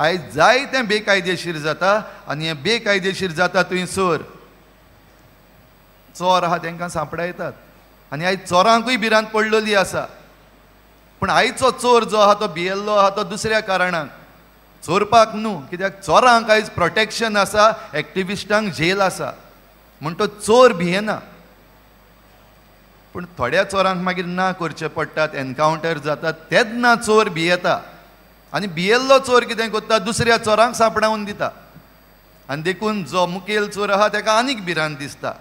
आयज जायतें बेकायदेशीर जाता आनी हें बेकायदेशीर जाता थंयसर चोर आहा तांकां सांपडायतात आनी आयज चोरांकूय भिरांत पडलेली आसा. पूण आयचो चोर जो आहा तो भियेल्लो आहा तो दुसऱ्या कारणाक, चोरपाक न्हू, कित्याक चोरांक आयज प्रोटेक्शन आसा, एक्टिविस्टांक जेल आसा, म्हूण तो चोर भियेना. पूण थोड्या चोरांक मागीर ना करचे पडटात, एनकावंटर जातात, तेन्ना चोर भियेता आनी भियेल्लो चोर कितें करता, दुसऱ्या चोरांक सांपडावन दिता आनी देखून जो मुखेल चोर आहा ताका आनीक भिरांत दिसता.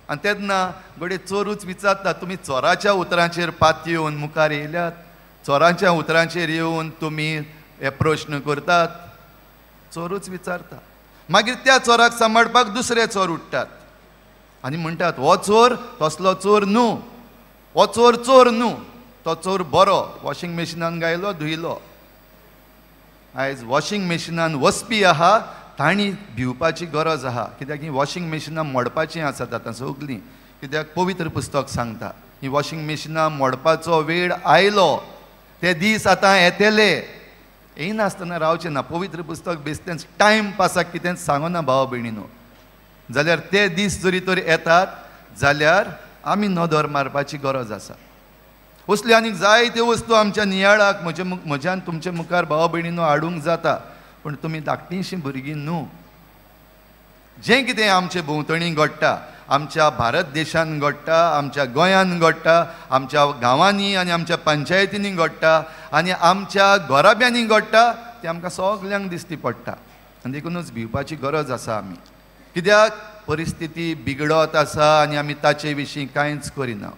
आनी तेन्ना घडये चोरूच विचारता, तुमी चोराच्या उतरांचेर पातयेवन मुखार येयल्यात, चोरांच्या उतरांचेर येवन तुमी हे प्रश्न करतात, चोरूच विचारता. मागीर त्या चोराक सांबाळपाक दुसरे चोर उठ्ठात आनी म्हणटात हो चोर तसलो चोर न्हू, हो चोर चोर न्हू, तो चोर बरो, वॉशिंग मशिनान गायलो धुयलो. आयज वॉशिंग मशिनान वचपी आहा तांणी भिवपाची गरज आहा, कित्याक ही वॉशिंग मशिनां मोडपाचीं आसात आतां सगलीं, कित्याक पवित्र पुस्तक सांगता ही वॉशिंग मशिनां मोडपाचो वेळ आयलो, ते दीस आतां येतले. येयनासतना रावचें ना. पवित्र पुस्तक बेश्टेंच टायम पासाक कितेंच सांगना भाव भयणीनो, जाल्यार ते दीस जरी तर येतात जाल्यार आमी नदर मारपाची गरज आसा. असल्यो आनीक जायत्यो वस्तू आमच्या नियाळाक म्हजे म्हज्यान तुमचे मुखार भाव भयणीनो हाडूंक जाता, पूण तुमी धाकटींशीं भुरगीं न्हू. जें कितें आमचे भोंवतणी घडटा, आमच्या भारत देशान घडटा, आमच्या गोंयान घडटा, आमच्या गांवांनी आनी आमच्या पंचायतींनी घडटा आनी आमच्या घराब्यांनी घडटा, तें आमकां सगल्यांक दिश्टी पडटा आनी देखूनच भिवपाची गरज आसा आमी, कित्याक परिस्थिती बिगडत आसा आनी आमी ताचे विशीं कांयच करिना.